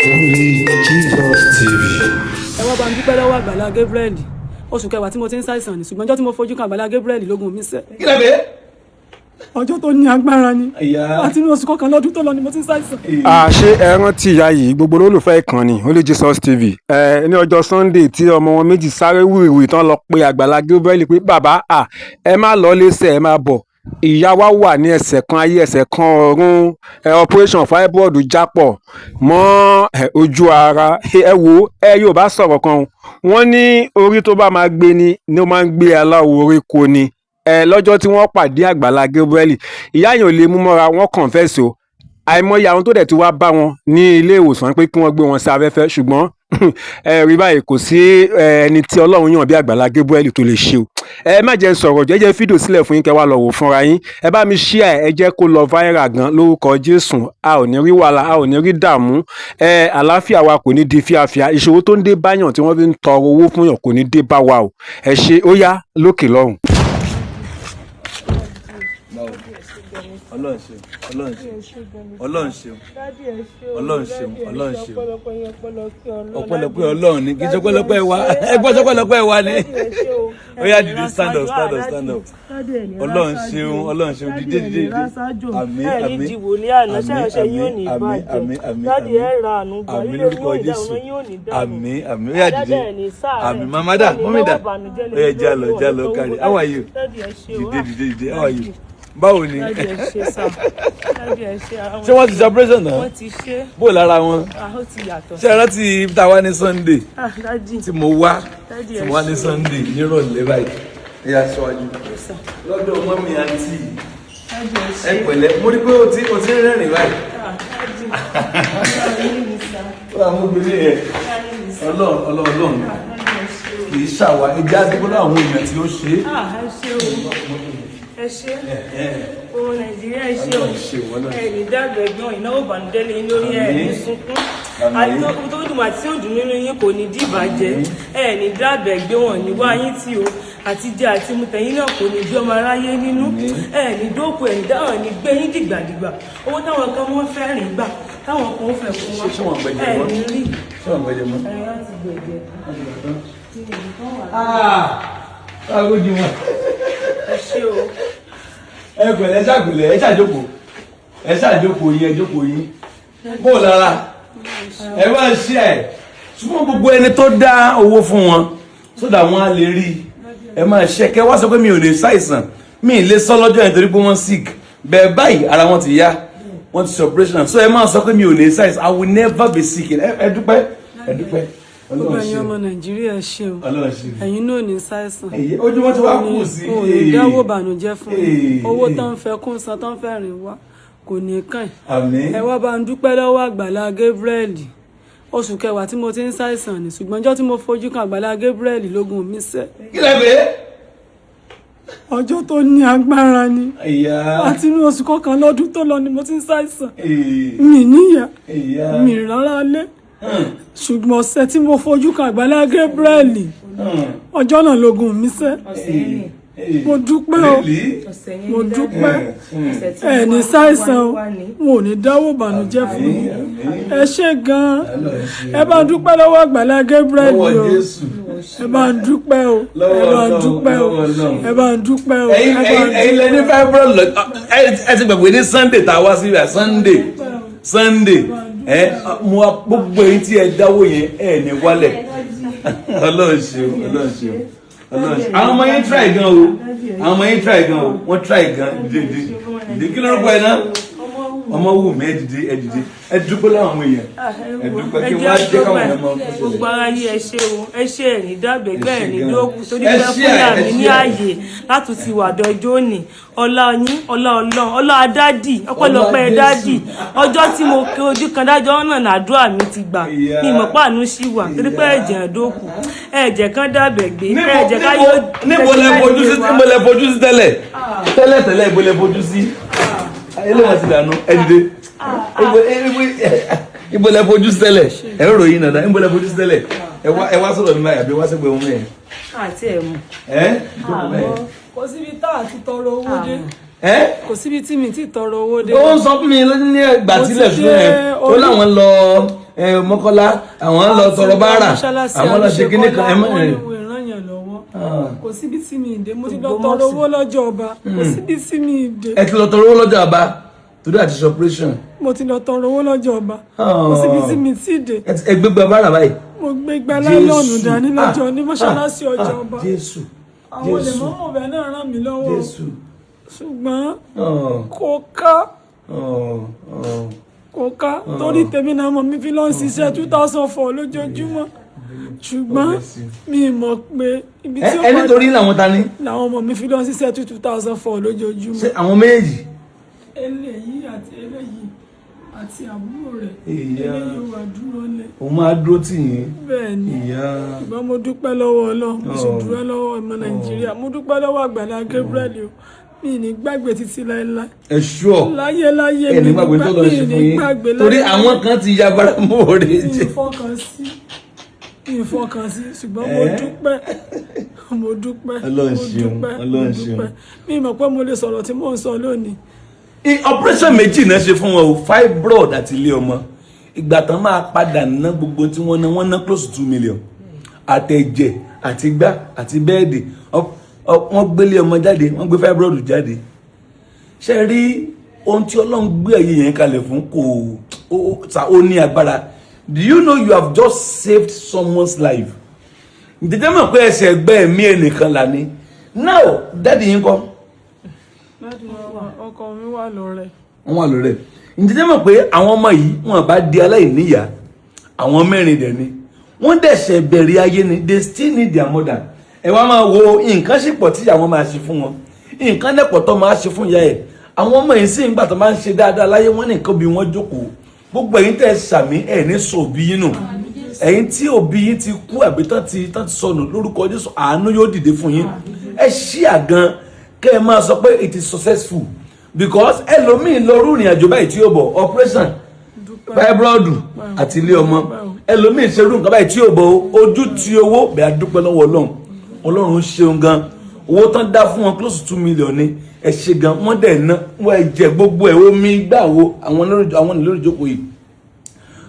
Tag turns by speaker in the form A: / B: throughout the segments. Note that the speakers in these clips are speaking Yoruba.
A: Only Jesus TV.
B: Ẹ wá bá ń dúpẹ́ lọ́wọ́ Àgbàlá Gabriel. Oṣù kẹwàá tí mo ti ń ṣàìsàn ni, ṣùgbọ́n ọjọ́ tí mo fojú kan Àgbàlá Gabriel lógun mi sẹ́.
C: Kí lẹ pé?
B: Ọjọ́ tó ní agbára ni.
C: Ìyá.
B: Àti inú oṣù kọkànlá ọdún tó lọ ni mo ti ń ṣàìsàn.
D: Ṣé ẹ rántí ìyá yìí, gbogbo olólùfẹ́ ìkànnì Holy Jesus TV? Ẹ ní ọjọ́ Sunday tí ọmọ wọn méjì sáré wìrìwìrì tán lọ pé Àgbàlá Gabriel pé, "Bàbá à, ẹ má lọ lẹ́sẹ̀, ẹ má bọ̀, ìyá wa wà ní ẹsẹ̀ kan ayé, ẹsẹ̀ kan ọ̀run." Ẹ operation fibroid jápọ̀ mọ́ ẹ ojú ara. Ẹ wo, ẹ yóò bá sọ̀rọ̀ kan o. Wọ́n ní orí tó bá máa gbé ni ni ó máa ń gbé aláwo orí kò ní. Ẹ lọ́jọ́ tí wọ́n pàdé Àgbàlá Gabriel, ìyá yẹn ò lè mú mọ́ra, wọ́n confess o. Àìmọye àwọn tó dẹ̀ ti wá bá wọn ní ilé ìwòsàn pé kí wọ́n gbé wọn sí afẹ́fẹ́, ṣùgbọ́n ẹ rí báyìí, kò sí ẹni tí Ọlọ́run yàn bí Àgbàlá Gabriel tó lè ṣe o. Ẹ má jẹ́ n sọ̀rọ̀ jẹ́jẹ́, fídíò sílẹ̀ fún yín, kẹ́ wá lọ wò fúnra yín. Ẹ bá mi share ẹ, jẹ́ kó lọ viral gan. Lórúkọ Jésù, a ò ní rí wàhálà, a ò ní rí dààmú. Ẹ àlàáfíà wa kò ní di fíafíà. Ìṣòro tó ń dé báyàn tí wọ́n fi ń tọrọ owó fún yàn kò ní dé bá wa o. Ẹ ṣe, ó yá, lókè lọ́hùn.
C: Báwo? Ọlọ́run ṣeun, Ọlọ́run ṣeun, Ọlọ́run ṣeun, Ọlọ́run ṣeun, Ọlọ́run ṣeun. Ọpẹ́lọpẹ́ Ọlọ́run ni, kì í ṣe ọpẹ́lọpẹ́ wa. Ẹ gbọ́, ṣọpẹ́lọpẹ́ wa ni. Ó yá, dìde, stand up, stand up, stand up. Ọlọ́run ṣeun, Ọlọ́run ṣeun. Dìde, dìde, dìde. Àmín, àmín.
E: Ẹ̀rí dìbò ní àná ṣẹ́yọ̀ṣẹ́ yóò ní
C: àmín,
E: ìbàjẹ́.
C: Àmín, àmín.
E: Daddy,
C: Àmín.
E: ẹ̀ ra àánú gbà.
C: Àmín.
E: Ilé
C: Lórúkọ
E: yóò ní
C: Jésù.
E: dàrú, yóò ní dàrú.
C: Àmín, àmín. Ó yá, dìde.
E: Ẹ̀ ní sáré.
C: Àmín. Màmá dà, mummy dà? Ó yá, jálọ, jálọ, kárí. How are you?
E: Daddy, ẹ ṣé o.
C: Dìde, dìde, dìde. How are you? Báwo ni?
E: Daddy, ẹ ṣé sà. Daddy, ẹ ṣé.
C: Ṣé wọ́n ti ṣe operation náà?
E: Wọ́n ti ṣe.
C: Bó lára wọn?
E: Ah, ó ti yàtọ̀.
C: Ṣé ẹ rántí tá a wá ní Sunday?
E: Ah, daddy.
C: Tí mo wá
E: Daddy,
C: tí
E: ẹ
C: mo wá ní
E: ṣé.
C: Sunday nírọ̀lẹ́ báyìí. Ẹ yà síwájú
E: Sà.
C: Lọ́dọ̀ mummy, àǹtí.
E: Daddy, ẹ ṣé.
C: Ẹ pẹ̀lẹ́, mo rí pé o ti ń rẹ́rìn báyìí.
E: Ah, daddy. Daddy mi sà.
C: Ó wà mú gbélé yẹn.
E: Daddy mi sà.
C: Ọlọ́run, Ọlọ́run, Ọlọ́run.
E: Ah, daddy, ẹ ṣé o.
C: Kì í ṣàwà, ẹ jẹ́ àdúgbò láwọn èèyàn tí ó ṣe é.
E: Ah, ẹ ṣé o. Ẹ ṣé. Owó Nàìjíríà, ẹ ṣé o.
C: Ọlọ́run ṣe, Ọlọ́run ṣe.
E: Ẹ ní dàgbà ẹ̀gbọ́n, ìnáwó ìbànújẹ́ lé lórí, ẹ ní
C: Àmín.
E: sunkún.
C: Àmín.
E: Àti tó dùn àti tí ó dùn nínú yín kò ní dìbàjẹ́. Ẹ ní dàgbà ẹ̀gbẹ́, wọn ní wá yín tí o. Àti jẹ àti mu tẹ̀yìn náà kò ní bí ọmọ aráyé nínú. Ẹ ní dókun, ẹ ní dáhùn, ní gbé yín dìgbàdìgbà. Owó táwọn kan wọ́n fẹ́ rìn gbà, táwọn kan fẹ́ fún wa.
C: Ṣé wọ́n gbẹ̀jẹ̀
E: Ẹ
C: mọ́?
E: ní rí.
C: Ṣé wọ́n gbẹ̀jẹ̀ mọ́?
E: Ẹ láti gbẹ̀jẹ̀.
C: Báwo ni wọn?
E: Ẹ ṣé o.
C: Ẹ pẹ̀lẹ́, ẹ ṣàgbẹ̀lẹ̀, ẹ ṣàjókòó, ẹ ṣàjókòó yín, ẹ jókòó yín. Bó lára? Ẹ bá ń ṣe ẹ ṣùgbọ́n gbogbo ẹni tó dá owó fún wọn sódà wọn á lè rí i. Ẹ máa ṣe kẹ wá sọ pé mi ò lè ṣàìsàn, mi ì lè sọ lọ́jọ́ yẹn torí pé wọ́n sick bẹ́ẹ̀. Báyìí ara wọn ti yá, wọ́n ti ṣe operation, so ẹ máa sọ pé mi ò lè ṣàìsàn, I will never be sick. Ẹ dúpẹ́, ẹ dúpẹ́.
B: Gbogbo
C: Ọlọ́run
B: ẹ̀yin
C: ṣe.
B: ọmọ Nàìjíríà, ẹ ṣé o.
C: Ọlọ́run ṣe.
B: Ẹ̀yin náà ní ṣàìsàn.
C: Èyí ojú wọn ti wá kù sí.
B: Kò ní dáwọ́ ìbànújẹ́ fún yín.
C: Ee.
B: Owó tó ń fẹ́ kún san, tó ń fẹ́ rìn wá kò ní kàn yín.
C: Àmín.
B: Ẹ wá bá ń dúpẹ́ lọ́wọ́ Àgbàlá Gabriel. Oṣù kẹwàá tí mo ti ń ṣàìsàn ni, ṣùgbọ́n ọjọ́ tí mo fojú kan Àgbàlá Gabriel lógun mi sẹ́.
C: Kí lẹ pé?
B: Ọjọ́ tó ní agbára ni.
C: Ìyá.
B: Àti inú oṣù kọkànlá ọdún tó lọ ni mo ti ń ṣàìsàn.
C: Ee.
B: Mi níyà,
C: Ìyá.
B: mi rárá lé, ṣùgbọ́n ọ̀sẹ̀ tí mo fojú kan Àgbàlá Gabriel, ọjọ́ náà lógun mi sẹ́. Mo dúpẹ́ o.
C: Really?
B: Mo dúpẹ́. Ẹ ní ṣàìsàn o, mo ò ní dáwọ́ ìbànújẹ́ fún yín. Ẹ ṣé gan-an. Ẹ bá ń dúpẹ́ lọ́wọ́ Àgbàlá Gabriel
C: Lọ́wọ́
B: o.
C: Jésù.
B: Ẹ bá ń dúpẹ́ o, ẹ
C: Lọ́wọ́
B: bá ń
C: Ọlọ́run,
B: dúpẹ́ o.
C: lọ́wọ́ Ọlọ́run.
B: Ẹ bá ń dúpẹ́ o.
C: Ẹ̀yin
B: Ẹ bá
C: ẹ̀yin
B: ń
C: ẹ̀yin lẹ ní fibroid lọ. Ẹ ti gbàgbé ní Sunday tá a wá síbẹ̀, Sunday, Sunday. Ẹ mo wá gbogbo ẹ̀yin tí ẹ dáwọ́ yẹn, ẹ ní wálẹ̀. Ọlọ́run ṣeun, Ọlọ́run ṣeun, Ọlọ́run ṣeun. Àwọn ọmọ yẹn try gan o, àwọn ọmọ yẹn try gan o, wọ́n try gan. Dìde, dìde, dìde. Kí lórúkọ ẹ náà? Ọmọ wù mí. Ẹ dìde, ẹ dìde, ẹ dúpẹ́ láwọn àwọn èèyàn, ẹ dúpẹ́ kí wọ́n á jẹ́ káwọn èèyàn mọ.
E: Gbogbo ara yìí, ẹ ṣé o, ẹ ṣé. Ẹ ní dàgbẹ́gbẹ́, ẹ ní
C: Ẹ ṣé gan.
E: dókun torí
C: Ẹ
E: pé
C: ṣé
E: fún
C: ẹ,
E: yà
C: ẹ
E: mí ní
C: ṣé ẹ.
E: ààyè láti ti wà dọjọ́ òní. Ọlá yín, ọlá Ọlọ́run, ọlá daddy, ọpẹ́lọpẹ́
C: Ọlá
E: daddy.
C: Jésù.
E: Ọjọ́ tí mo ké ojú kan dájọ́ náà nàdúrà mi ti gbà.
C: Ìyá.
E: Ní ìmọ̀pá àánú sí wà torí pé ẹ̀jẹ̀ dókun, ẹ̀jẹ̀ kan dàbẹ̀gbé, ẹ̀jẹ̀ ká yóò.
C: Níbo lẹ fojú sí? Níbo lẹ fojú sí tẹ́lẹ̀ tẹ́lẹ̀ tẹ́lẹ̀? Ibo lẹ fojú sí? Eléwọ̀n ti dànù. Ẹ dìde. Ibo lẹ fojú sí tẹ́lẹ̀? Ẹ ń ròyìn nàdá. Ibo lẹ fojú sí tẹ́lẹ̀? Ẹ wá sọ̀rọ̀ mi báyìí, àbí ẹ wá sẹ́gbẹ̀ẹ́ wọn mẹ́ẹ̀.
E: Àti ẹ̀ mọ̀.
C: Ẹ jókòó bẹ́ẹ̀.
B: Kò síbi tá a ti tọrọ owó dé.
C: Ẹ
B: Kò síbi tí mi ti tọrọ owó dé.
C: Ó ń sọ fún mi ní ẹgbà
B: Mo ti
C: tílẹ̀ fún
B: dé
C: ẹ tó láwọn lọ. Mọ́kọ́lá, àwọn ń lọ tọrọ báárà, àwọn lọ ṣe kíní kan, ẹ mọ.
B: Wọ́n ní wo ìrànyàn lọ́wọ́. Kò síbi tí mi ì dé. Mo ti lọ tọrọ owó lọ́jọ́ ọba, kò síbi tí mi ì dé.
C: Ẹ ti lọ tọrọ owó lọ́jọ́ ọba torí àti ṣe operation?
B: Mo ti lọ tọrọ owó lọ́jọ́ ọba, kò síbi tí mi ti dé.
C: Ẹ gbégbá báárà báyìí?
B: Mo gbé gbá láìlọ́ọ̀nù dání lọ́jọ́ ní mọ́ṣáláṣí
C: Ah,
B: ọjọ́
C: ah,
B: ọba.
C: Jésù!
B: Àwọn olè
C: Jésù!
B: mọ́mọ́ ọbẹ̀ náà ràn mí lọ́wọ́,
C: Jésù!
B: ṣùgbọ́n
C: Oh,
B: kò ká,
C: oh, oh.
B: kò ká, torí tèmi náà mọ̀ mi fi lọ́n ṣiṣẹ́ 2004 lójoojúmọ́, ṣùgbọ́n
C: God bless you.
B: mi mọ̀ pé ibi
C: Ẹ
B: tí ó
C: ẹ nítorí làwọn ta ni?
B: Làwọn ọmọ mi fi lọ́n ṣiṣẹ́ 2004 lójoojúmọ́.
C: Ṣé àwọn méjì?
B: Eléyìí àti eléyìí àti àbúrò rẹ̀.
C: Ìyá.
B: Eléyìí wà dúró lé.
C: Òun máa dúró tì yín.
B: Bẹ́ẹ̀ ni.
C: Ìyá.
B: Ṣùgbọ́n mo dúpẹ́ lọ́wọ́ Ọlọ́run, mo sì
C: Oh.
B: dúpẹ́ lọ́wọ́ ọmọ Nàìjíríà, mo dúpẹ́ lọ́wọ́ Àgbàlá Gabriel o. Mi ní gbàgbé títí láéláé.
C: Ẹ ṣúọ?
B: Láyé láyé.
C: Ẹ
B: mi
C: ní gbàgbé tó lọ
B: mi
C: ṣe
B: ní
C: fún yín
B: gbàgbé
C: torí
B: láyé.
C: àwọn kan ti ya bara mọ́ọ̀rẹ́
B: Mi
C: jẹ.
B: fọkàn sí, mi fọkàn sí, ṣùgbọ́n mo
C: Eh?
B: dúpẹ́, mo dúpẹ́.
C: Ọlọ́run
B: Mo
C: ṣeun,
B: dúpẹ́, mo
C: Ọlọ́run ṣeun.
B: dúpẹ́. Mi mọ̀ pé mo lè sọ̀rọ̀ tí mò ń sọ lónìí.
C: Operation méjì náà ṣe fún wọn o, fibroid àti ilé ọmọ. Ìgbà tán máa padà ná gbogbo tí wọ́n ná, wọ́n ná close to 2 million, àtẹ̀jẹ̀ àti gbá àti bed. Wọ́n gbélé ọmọ jáde, wọ́n gbé fibroid jáde. Ṣe rí ohun tí Ọlọ́run gbé ẹ̀yẹ yẹn kalẹ̀ fún kò ó ní agbára. Do you know you have just saved someone's life? Ǹjẹ́ mọ̀ pé ẹsẹ̀ ẹgbẹ́ ẹ̀mí ẹnìkan là ní? Now, daddy yín kọ́?
B: Ọkọ mi wà lọ́rẹ̀.
C: Wọ́n wà lórí ẹ̀. Ǹjẹ́ mọ̀ pé àwọn ọmọ yìí, wọn bá di aláìníyàá, àwọn mẹ́rin dẹ̀ ni wọ́n dẹ̀ṣẹ̀ bẹ̀rẹ̀ ayé ni. They still need their mother. Ẹ wá máa wo nǹkan sì pọ̀ tí àwọn máa ṣe fún wọn, nǹkan dẹ̀pọ̀ tó máa ṣe fún ìyá ẹ̀. Àwọn ọmọ yìí sì ń gbà tó máa ń ṣe dáadáa láyé, wọ́n ní nǹkan bí wọ́n jókòó. Gbogbo ẹ̀yin tẹ́ ẹ sàmí, ẹ̀ ní sọ òbí yín nù. Ẹ̀yin tí òbí yín ti kú àbí tán ti sọnù, lórúkọ Jésù, àánú yóò dìde fún yín. Ẹ ṣí àgàn kẹ́ ẹ máa sọ pé it is successful, because ẹlòmíín lọ rú ìrìn àjò báyìí tí yóò bọ̀, operation fibroid àti ilé ọmọ. Ẹlòmíín ṣerú nǹkan báyìí tí yóò bọ̀, ojú ti owó bẹ́ẹ̀. A dúpẹ́ lọ́wọ́ Ọlọ́run. Ọlọ́run ṣeun gan. Owó tán dá fún wọn, close to 2 million ni. Ẹ ṣe gan. Wọ́n dẹ̀ ná, wọ́n ẹ jẹ gbogbo ẹ̀, omi gbà wo àwọn lórí, àwọn lórí ìjókòó yìí.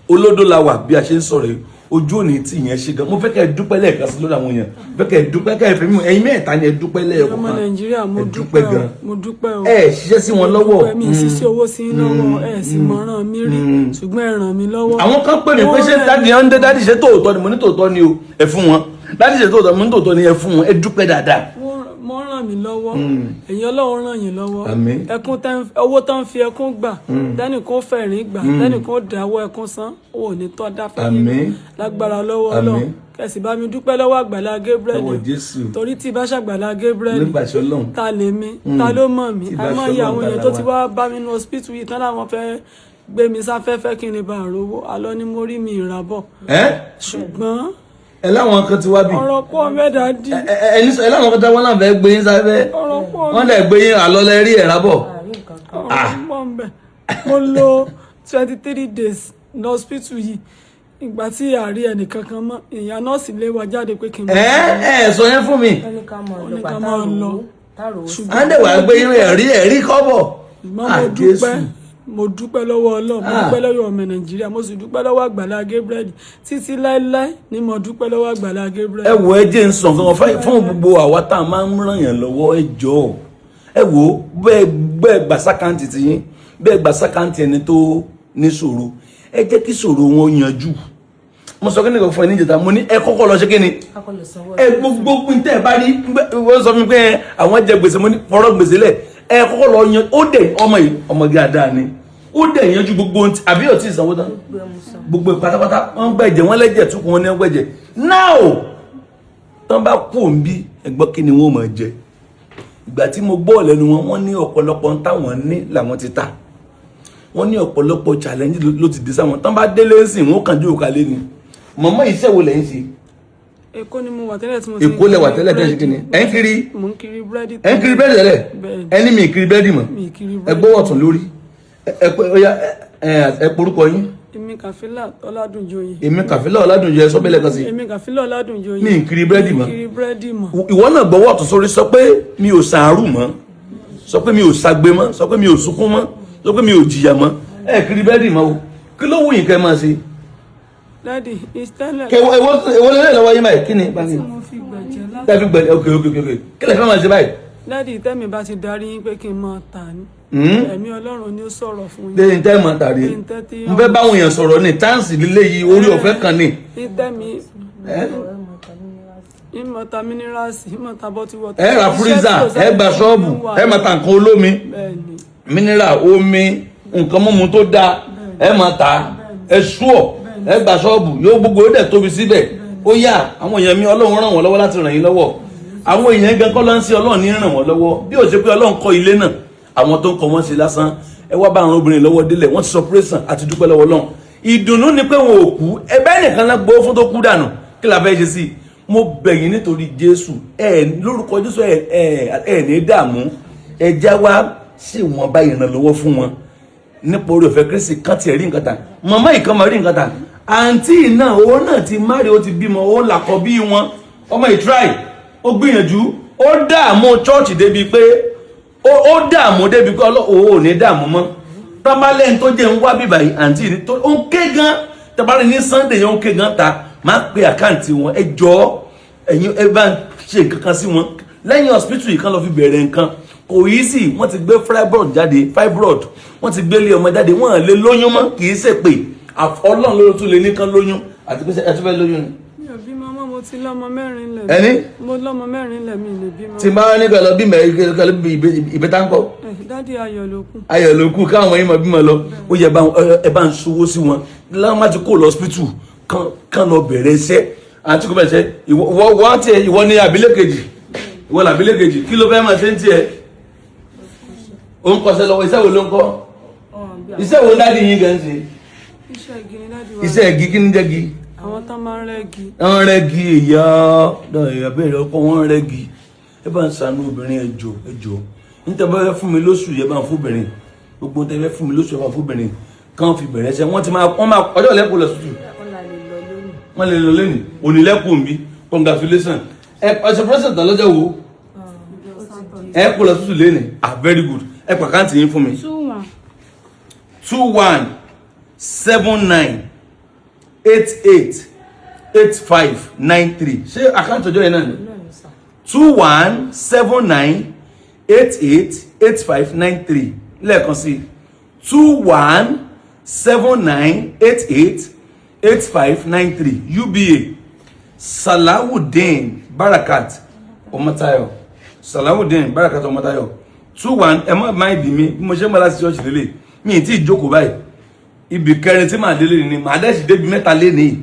C: Olódó la wà bí a ṣe ń sọ̀rọ̀ yìí. Ojú òní tí ìyẹn ṣe gan. Mo fẹ́ kẹ́ ẹ dúpẹ́ lẹ́ẹ̀kan sí lórí àwọn èèyàn. Mo fẹ́ kẹ́ ẹ dúpẹ́, kẹ́ ẹ fẹ́ mímu. Ẹ̀yin mẹ́ta ni ẹ dúpẹ́ lẹ́ẹ̀kan.
B: Ọmọ Nàìjíríà, mo
C: Ẹ
B: dúpẹ́ o.
C: gan.
B: Mo dúpẹ́ o.
C: Ẹ ṣiṣẹ́ sí wọn lọ́wọ́.
B: Dúpẹ́, mi ì ṣiṣẹ́ owó sí yín lọ́wọ́, ẹ sì mọ̀ràn mi rí, ṣùgbọ́n ẹ ràn mí lọ́wọ́.
C: Àwọn kan pè mí pé ṣé
B: Wọ́n rẹ̀
C: daddy ẹ̀ ń dé, daddy, ṣe tòótọ́ ni? Mo ní tòótọ́ ni o, ẹ fún wọn. Daddy, ṣe tòótọ́? Mo ní tòótọ́ ni, ẹ fún wọn. Ẹ dúpẹ́ dáadáa.
B: Wọ́n ràn mí lọ́wọ́. Ẹ̀yin, Ọlọ́run ràn yín lọ́wọ́.
C: Àmín.
B: Ẹkún owó tán fi ẹkún gbà, tẹ́nìkan fẹ̀rín gbà, tẹ́nìkan dáwọ́ ẹkún san, ò ní tọ́ dáfẹ́.
C: Àmín.
B: Lágbára lọ́wọ́
C: Àmín.
B: Ọlọ́run, kẹsì bá mi dúpẹ́ lọ́wọ́ Àgbàlá Gabriel.
C: Lọ́wọ́ Jésù.
B: Torí tí bá ṣàgbàlá Gabriel,
C: Nípasẹ̀ Ọlọ́run.
B: ta lè mi, ta ló mọ̀ mí?
C: Tí bá
B: Àìmọye
C: ṣe
B: àwọn
C: Ọlọ́run,
B: èèyàn
C: ta
B: tó
C: la
B: ti
C: wá.
B: wá bá mi ní hospital yìí tán láwọn fẹ́ gbé mi sáfẹ́fẹ́ kí n lè bá rówó alọ́ ni mo rí mi ìràbọ̀,
C: Ẹ
B: ṣùgbọ́n
C: ẹ láwọn kan ti wá bí.
B: Ọ̀rọ̀ pọ̀ mẹ́ta dí.
C: Ẹ ẹ ní sọ ẹ láwọn kan tí wọn náà fẹ́ gbé yín sáfẹ́.
B: Ọ̀rọ̀ pọ̀.
C: Wọ́n dẹ̀ gbé yín àlọ́ lẹ rí ẹ̀rá bọ̀.
B: Ọ̀rọ̀ pọ̀ ń bẹ̀. Mo lò 23 days ní hospital yìí. Ìgbà tí àárí ẹnìkankan mọ́, ìyá nọ́ọ̀sì lé wa jáde pé kí n
C: Ẹ ẹ sọ yẹn fún mi.
E: Wọ́n ní ká máa
B: Wọ́n
E: lọ
B: ní ká
E: bàtà
B: máa lọ.
E: rówó tààrò sí.
C: À ń dẹ̀ wá gbé yín, ẹ̀rí ẹ̀rí kọ́bọ̀.
B: Ṣùgbọ́n
C: Ah,
B: mo dúpẹ́,
C: Jésù.
B: mo dúpẹ́ lọ́wọ́ Ọlọ́run, mo
C: Ah.
B: dúpẹ́ lọ́wọ́ ọmọ Nàìjíríà, mo sì dúpẹ́ lọ́wọ́ Àgbàlá Gabriel. Títí láéláé ni mo dúpẹ́ lọ́wọ́ Àgbàlá Gabriel.
C: Ẹ wo, ẹ jẹ́ ń sọ nǹkan kan fún gbogbo àwa tá a máa ń ràn yàn lọ́wọ́. Ẹ jọ̀ọ́, ẹ wo, bẹ́ẹ̀ bẹ́ẹ̀ gbà sí account tiyín, bẹ́ẹ̀ gbà sí account ẹni tó níṣòro, ẹ jẹ́ kí ṣòro wọn yanjú. Mo sọ kí ni kò fún ẹ níjẹta, mo ní ẹ kọ́kọ́ lọ ṣe kí ni?
E: Akọlù sanwó.
C: Ẹ gbogbo tẹ ẹ bá rí, wọ́n sọ fún mi pé àwọn jẹ gbèsè, mo ní fọ̀rọ̀ gbèsè lẹ̀, ẹ kọ́kọ́ lọ yan. Ó dẹ̀ ọmọ yìí, ọmọ dáadáa ni. Ó dẹ̀ yanjú gbogbo ohun tí àbí ò tí ì sanwó tán, gbogbo ẹ̀ pátápátá. Wọ́n gbẹ̀jẹ̀, wọ́n lẹ́jẹ̀ túkun, wọn ní wọ́n gbẹ̀jẹ̀. Now, tán bá kú òǹbí, ẹ̀gbọ́n, kí ni wọ́n máa jẹ? Ìgbà tí mo gbọ́ lẹ́nu wọn, wọ́n ní ọ̀pọ̀lọpọ̀ ń táwọn ní làwọn ti ta. Wọ́n ní ọ̀pọ̀lọpọ̀ challenge ló ti dé sáwọn. Tán bá délé ń sìn, wọ́n kàn jó kalẹ̀ ni. Mọ̀mọ́, iṣẹ́ wo lẹ̀ ń ṣe?
B: Èkó ni mo wà tẹ́lẹ̀ tí mo ti ń
C: Èkó lẹ wà
B: kiri
C: tẹ́lẹ̀, tẹ́lẹ̀ ṣe kí ni?
B: búrẹ́dì.
C: Ẹ̀ ń kiri?
B: Mo ń kiri búrẹ́dì.
C: Ẹ̀ ń kiri búrẹ́dì tẹ́lẹ̀?
B: Bẹ́ẹ̀ni.
C: Ẹni mi kiri búrẹ́dì mọ́?
B: Mi kiri
C: Ẹ
B: búrẹ́dì.
C: gbọ́wọ́ ọ̀tún lórí ẹ. Ẹ pé ó yá, ẹ porúkọ yín.
B: Èmi Kàfílà Ọládùnjoyè.
C: Èmi Kàfílà Ọládùnjẹ, ẹ sọ bẹ́ẹ̀ lẹ́ẹ̀kan sí.
B: Èmi Kàfílà Ọládùnjoyè.
C: Mi ń kiri búrẹ́dì mọ́.
B: Mi kiri búrẹ́dì mọ́.
C: Ìwọ náà gbọ́wọ́ ọ̀tún sórí, sọ pé mi ò sàárù mọ́, sọ pé mi ò sagbe mọ́, sọ pé mi ò sunkún mọ́, sọ pé mi ò jìyà mọ́. Ẹ kiri búrẹ́dì mọ́ o, kí ló wù yín kẹ́ máa ṣe?
B: Daddy, ìtẹ́lẹ̀
C: Èwo èwo èwo lélẹ̀ lọ́wọ́ yín báyìí? Kí ni bá
B: tí
C: mi
B: mo fi gbẹ̀jẹ̀ láti.
C: Tẹ́fi gbẹ̀lẹ̀. Ok, kí lè fẹ́ máa ṣe báyìí?
B: Daddy, tẹ́mi bá ti darí yín pé kí n máa tà ní. Ẹ̀mí Ọlọ́run ni ó sọ̀rọ̀ fún yín.
C: Lẹ́yìn tẹ́ mọ̀ tàrí
B: Ní tẹ́tí.
C: Mo fẹ́ báwọn èèyàn sọ̀rọ̀ ní chance lílé yìí, orí ọ̀fẹ́ kan ní.
B: Ní tẹ́mi ìmọ̀ta minerals, ìmọ̀ta bottle water.
C: Ẹ ra freezer, ẹ gba ṣọ́ọ̀bù, ẹ máa ta nǹkan olómi,
B: Bẹ́ẹ̀ni.
C: mineral, omi, nǹkan mímu tó dáa, ẹ máa ta. Ẹ ṣúọ̀, ẹ gba ṣọ́ọ̀bù yóò gbogbo ó dẹ̀ tóbi síbẹ̀. Ó yá, àwọn èèyàn mi, Ọlọ́run ràn wọ́n lọ́wọ́ láti ràn yín lọ́wọ́. Àwọn èèyàn gan kọ́ ló ń ṣe, Ọlọ́run ní ràn wọ́n lọ́wọ́. Bí ó ṣe pé Ọlọ́run kọ́ ilé náà, àwọn tó ń kọ́ wọ́n ṣe lásán. Ẹ wá bá àwọn obìnrin lọ́wọ́ délẹ̀. Wọ́n ti sọ operation àti dúpẹ́ lọ́wọ́ Ọlọ́run. Ìdùnnú ni pé wọn ò kú. Ẹbẹ́ nìkan náà gbowó fún tó kú dànù. Kí la fẹ́ ṣe sí i? Mo bẹ̀ yín nítorí Jésù, ẹ lórúkọ Jésù, ẹ ní dààmú. Ẹ já wá sí wọn bá ìrànlọ́wọ́ fún wọn nípa orí ọ̀fẹ́ Kristi, kan tiẹ̀ rí nǹkan ta. Màmá yìí kan máa rí nǹkan ta. Àǹtí náà, òun náà ti marry, ó ti bímọ, ó làkọ bí wọn. Ọmọ ìtry, ó gbìyànjú, ó dààmú chọ́ọ̀chì débi pé ó dààmú débi pé ọlọ́ òun ò ní dààmú mọ́. Tábàlẹ́ tó jẹ́ ń wá bíbà yìí, àǹtí ní tó ó ń ké gan. Tábàlẹ́ ní Sunday yẹn, ó ń ké gan ta. Máa pe account wọn. Ẹ jọ̀ọ́, ẹ̀yin ẹ bá ń ṣe nǹkan kan sí wọn lẹ́yìn hospital yìí, kan lọ fi bẹ̀rẹ̀ nǹkan. Kò yí sí. Wọ́n ti gbé fibroid jáde, fibroid wọ́n ti gbélé ọmọ jáde, wọ́n lè lóyún mọ́. Kì í ṣe pé Ọlọ́run ló tún lè ní kán lóyún. Àti pé ẹ tún fẹ́ lóyún ni?
B: Mi ò bímọ mọ́, mo ti lọ́mọ mẹ́rin lẹ̀.
C: Ẹni?
B: Mo lọ́mọ mẹ́rin lẹ̀, mi lè bímọ.
C: Tí n bá ní kọ́ lọ bí mẹ́rin kọ́ lọ bí ìbẹ́ta ń kọ́?
B: Ẹ, Daddy, ayọ̀ ló kù.
C: Ayọ̀ ló kù káwọn yìí máa bímọ lọ. Ó yẹ ẹ bá ń sowó sí wọn láwọn má ti kó lọ hospital, kán lọ bẹ̀rẹ̀ iṣẹ́. Àti kò bẹ̀rẹ̀ iṣẹ́. Ìwọ wọ́n tiẹ̀, ìwọ ní abilé kejì, ìwọ làbílẹ̀ kejì. Kí ló fẹ́ máa ṣe ń tiẹ̀? Ó ń kọsẹ̀ lọ́wọ́. Iṣẹ́ wo ló ń kọ́? Iṣẹ́ wo daddy yín gan ṣe?
B: Iṣẹ́ igi ni daddy wa.
C: Iṣẹ́ igi? Kí ni jẹ́ gi?
B: Àwọn tán máa ń rẹ́gi.
C: Wọ́n rẹ́gi. Ìyá ìyá bẹ́ẹ̀ ọkọ wọn rẹ́gi. Ẹ bá ń ṣàánú obìnrin. Ẹjọ́, ẹjọ́, níta bá fẹ́ fún mi lóṣù yẹ, bá ń fóbìnrin gbogbo tẹ fẹ́ fún mi lóṣù yẹ, bá ń fóbìnrin kàn fi bẹ̀rẹ̀ ṣẹ́. Wọ́n ti máa, wọ́n máa ọjọ́ lẹ́kọ̀ọ́ lọ sùtù. Wọ́n lè lọ lẹ́nu onílẹ̀kùn bí. Congratulations. Ẹ ọ̀sẹ̀ president lọ́jọ́ wo ẹ kó lọ sùtù lẹ́nu? Ah, very good. Ẹ pa account yín fún mi.
F: 21.
C: 2179888593. Ṣé account ọjọ́ yẹn náà ni? 2179888593. Lẹ́ẹ̀kan sí, 2179888593, UBA, Salawudeen Barakat Ọmọtayọ. Salawudeen Barakat Ọmọtayọ. 21, ẹ má má ìdí mi bí mo ṣe ń bá láti ṣọ́ọ̀ṣì lélẹ̀. Mi ì tí ì jókòó báyìí. Ibì kẹrin tí màá délé ni màá dẹ́sì débi mẹ́ta lé ní.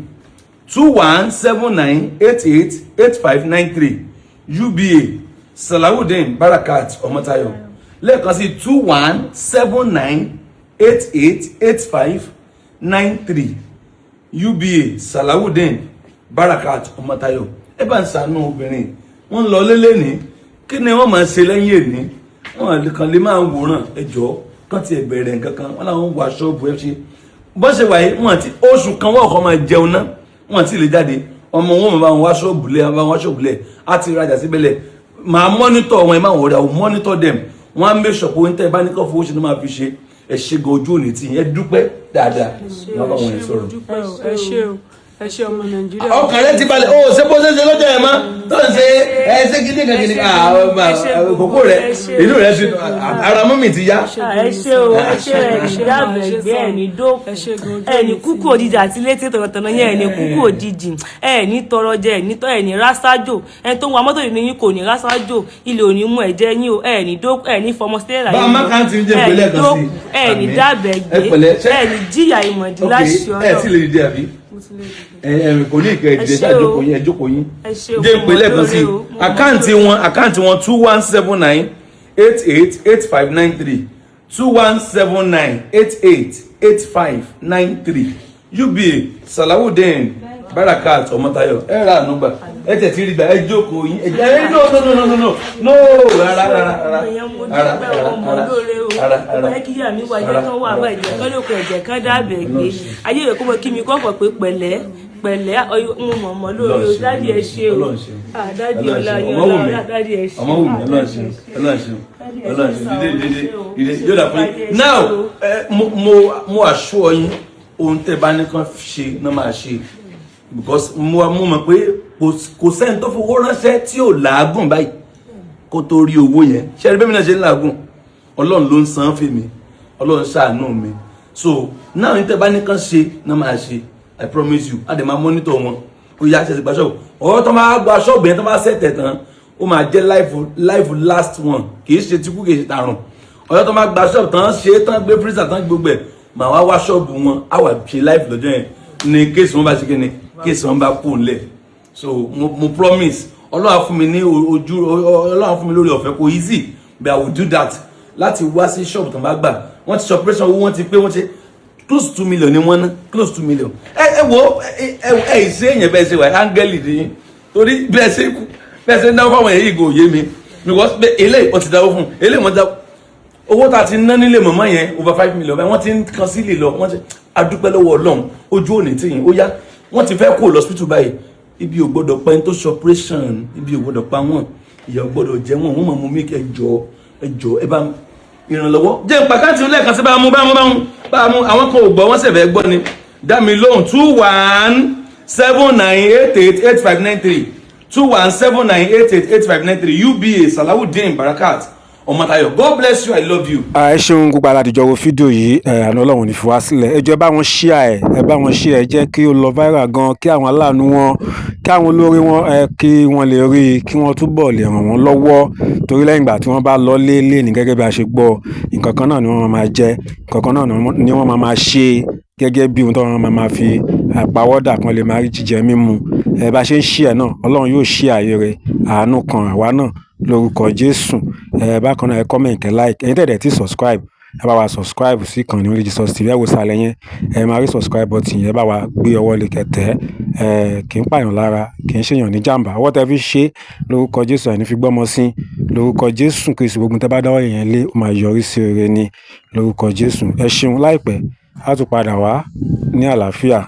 C: 2179888593, UBA, Salawudeen Barakat Ọmọtayọ. Lẹ́ẹ̀kan sí, 2179888593, UBA, Salawudeen Barakat Ọmọtayọ. Ẹ bá ń ṣàánú obìnrin. Wọ́n ń lọ lélẹ̀ ní. Kí ni wọ́n máa ṣe lẹ́yìn èní? Wọ́n kàn lè máa wòran. Ẹ jọ̀ọ́, kàn tiẹ̀ bẹ̀rẹ̀ nǹkan kan. Wọ́n làwọn wọ ṣọ́ọ̀bù. Ẹ ṣe bọ́n ṣe wáyé, wọ́n ti oṣù kan, wọ́n kọ́ máa jẹun ná, wọ́n ti lè jáde. Ọmọ wọn máa bá wọn wá ṣọ́ọ̀bù lẹ̀, bá wọn wá ṣọ́ọ̀bù lẹ̀, á ti rajà síbẹ̀lẹ̀. Máa monitor wọn. Ẹ máa wọ̀rẹ́ àwọn monitor them. Wọ́n á make sure pé oúnjẹ bá ní kọ́ fowó ṣe ló máa fi ṣe. Ẹ ṣe gan, ojú òní tí ẹ dúpẹ́ dáadáa. Wọ́n bá wọn yẹn
B: Ẹ ṣé, mo
C: sọ̀rọ̀.
B: dúpẹ́ o. Ẹ ṣé o, ẹ ṣé, ọmọ Nàìjíríà.
C: Ọkàn rẹ ti balẹ̀ o. Ṣé bó ṣe ṣe lọ́jọ́ yẹn mọ́ tó ń ṣe ẹ ṣe kíní kan kíní kan kókó rẹ, inú rẹ ti ara mọ́mì ti yá.
E: Ẹ ṣé o, ẹ ṣé. Ẹ ní dábẹ̀gbẹ́, ẹ ní dókun, ẹ ní kúkú òjijì àti létí tọ̀nàtọ̀nà yẹn. Ẹ ní kúkú òjijì, ẹ ní tọrọ jẹ, ẹ ní tọ́, ẹ ní rásájò. Ẹ tó ń wa mọ́tò ní yín kò ní rásájò. Ilé ò ní mú ẹ̀jẹ̀ yín o. Ẹ ní dókun, ẹ ní fọmọ sílẹ̀ láyé.
C: Bá a má kàn ti ń jẹ́ ìpínlẹ̀ kan sí.
E: Ẹ ní dábẹ̀gbẹ́.
C: Ẹ pẹ̀lẹ́,
E: ẹ ní jìyà ìmọ̀dí láṣẹ
C: ẹ tí lè
E: Ọlọ́run.
C: dìde àbí? Ẹ ẹ kò ní ìkẹ́ ìdílé.
E: Ẹ ṣé
C: Ṣáà
E: o.
C: jókòó yín, ẹ jókòó yín.
E: Ẹ ṣé o,
C: Jẹ́ ìpè lẹ́ẹ̀kan sí
E: mo mọ̀ lóore o, mo mọ̀
C: account wọn, account wọn, 2179888593, 2179888593, UBA, Salawudeen Barakat Ọmọtayọ. Ẹ ra ànúgbà, ẹ tẹ̀ tí rí gbà. Ẹ jókòó yín. Ẹ jẹ́ no, no, no, no, no, no, rárá, rárá, rárá.
E: Èèyàn, mo
C: Rárá.
E: dúpẹ́
C: Rárá.
E: o, mo lóore o.
C: Rárá, rárá.
E: Ọmọ ẹ kíyà mi wá jẹ́ kán wà bá ẹ̀jẹ̀ kán lóko, ẹ̀jẹ̀ kán dábẹ̀ gbé ayé rẹ̀ kó mọ kí mi kọ́kọ́ pé pẹ̀lẹ́ pẹ̀lẹ́. Mo mọ̀ mọ́ lóore o. Daddy, ẹ ṣé o.
C: Ọlọ́run ṣeun.
E: Ah, daddy, ọlá yín,
C: Ọmọ wù mí.
E: ọlá, daddy, ẹ ṣé.
C: Ọmọ wù mí. Ọlọ́run ṣeun, Ọlọ́run ṣeun, Ọlọ́run ṣeun. Dídé, dídé, dídé, yóò dà fún yín. Now, mo assure yín. Ohun tẹ́ bá ní kàn ṣe náà máa ṣe, because mo mọ̀ pé kò sẹ́ni tó fowó ránṣẹ́ tí ò làágùn báyìí kó tó rí owó yẹn. Ṣe ẹni bẹ́ẹ̀ mi náà ṣe ń làágùn? Ọlọ́run ló ń san fún mi, Ọlọ́run ṣàánú mi. So náà ní tẹ́ bá ní kàn ṣe náà máa ṣe. I promise you, a dẹ̀ máa monitor wọn. Ó yá, ṣe ti gba ṣọ́ọ̀bù. Ọ̀rọ̀ tó máa gba ṣọ́ọ̀bù yẹn, tó máa ṣẹ̀tẹ̀ tán, ó máa jẹ́ live live last one. Kì í ṣe tikú, kì í ṣe tàrùn. Ọ̀rọ̀ tó máa gba ṣọ́ọ̀bù tán, ṣe é tán, gbé freezer tán, gbogbo ẹ̀, màá wá wá ṣọ́ọ̀bù wọn, á wà ṣe live lọ́jọ́ yẹn ní case wọn bá ṣe kí ni, case wọn bá kú ńlẹ̀. So mo promise, Ọlọ́run á fún mi ní ojú, Ọlọ́run á fún mi lórí ọ̀fẹ́. Kò easy, but I will do that láti wá sí ṣọ́ọ̀bù tó bá gbà. Wọ́n ti ṣe operation, owó wọn ti pé, wọ́n ti close to 2 million ní wọ́n ná, close to 2 million. Ẹ wo, ẹ ṣe èèyàn bẹ́ẹ̀ ṣe wà, áńgẹ́lì ni, torí bẹ́ẹ̀ ṣe kú, bẹ́ẹ̀ ṣe ń dáwọ́ fáwọn èyí kò yé mi, because eléyìí wọ́n ti dáwọ́ fún eléyìí, wọ́n ti dáwọ́. Owó tá a ti ná nílé mọ̀mọ́ yẹn, over 5 million báyìí. Wọ́n ti ń kan sílè lọ, wọ́n ti adúpẹ́ lọ́wọ́ Ọlọ́run. Ojú òní tìyìn. Ó yá, wọ́n ti fẹ́ kó lọ hospital báyìí. Ibi ò gbọ́dọ̀ pa ẹni tó ṣe operation, ibi ò gbọ́dọ̀ pa wọ́n, ìyà ò gbọ́dọ̀ jẹ wọ́n. Wọ́n mọ̀ mú mi. Ẹ jọ̀ọ́, ẹ jọ̀ọ́, ẹ bá ìrànlọ́wọ́ jẹ́ ìpàkáǹtì lẹ́ẹ̀kan sí. Bá mú, bá mú, bá mú, bá mú. Àwọn kan ò gbọ́, wọ́n sì fẹ́ gbọ́ ni. Dá mi lóhùn: 2179888593, 2179888593, UBA, Salawudeen Barakat Ọmọtayọ. God bless you, I love you.
D: Ẹ ṣeun gbogbo aládìjọ wo fídíò yìí. Ẹ àná Ọlọ́run ní fi wá sílẹ̀. Ẹ jọ̀ọ́, ẹ bá wọn share ẹ, ẹ bá wọn share ẹ, jẹ́ kí ó lọ viral gan, kí àwọn aláàánú wọn, kí àwọn olórí wọn, ẹ kí wọ́n lè rí i, kí wọ́n túbọ̀ lè ràn wọ́n lọ́wọ́, torí lẹ́yìn ìgbà tí wọ́n bá lọ lé lé ní, gẹ́gẹ́ bí a ṣe gbọ́, nǹkan kan náà ni wọ́n máa jẹ, nǹkan kan náà ni wọ́n máa ṣe, gẹ́gẹ́ bí ohun tó wọ́n máa fi àpawọ́dà kan lè máa rí jíjẹ mímu. Ẹ bá ṣe ń share náà, Ọlọ́run yóò ṣí ààyè rẹ̀, àánú kan àwa náà lórúkọ Jésù. Ẹ bákan náà, ẹ comment, ẹ like. Ẹ̀yin tẹ̀dẹ̀ tí subscribe, ẹ bá wa subscribe sí ìkànnì Only Jesus TV. Ẹ wo sàlẹ̀ yẹn, ẹ máa rí subscribe button yẹn, ẹ bá wa gbé ọwọ́ lé kẹtẹ́. Ẹ kì í pààyàn lára, kì í ṣèyàn ní jàǹbá. Ọwọ́ tẹ fi ṣe, lórúkọ Jésù, ẹ̀ ní fi gbọ́mọ sí lórúkọ Jésù Kristi. Gbogbo tẹ bá dáwọ́ yẹn lé, ó máa yọrí sí rere ní lórúkọ Jésù. Ẹ ṣeun. Láìpẹ́, á tún padà wá ní àlàáfíà.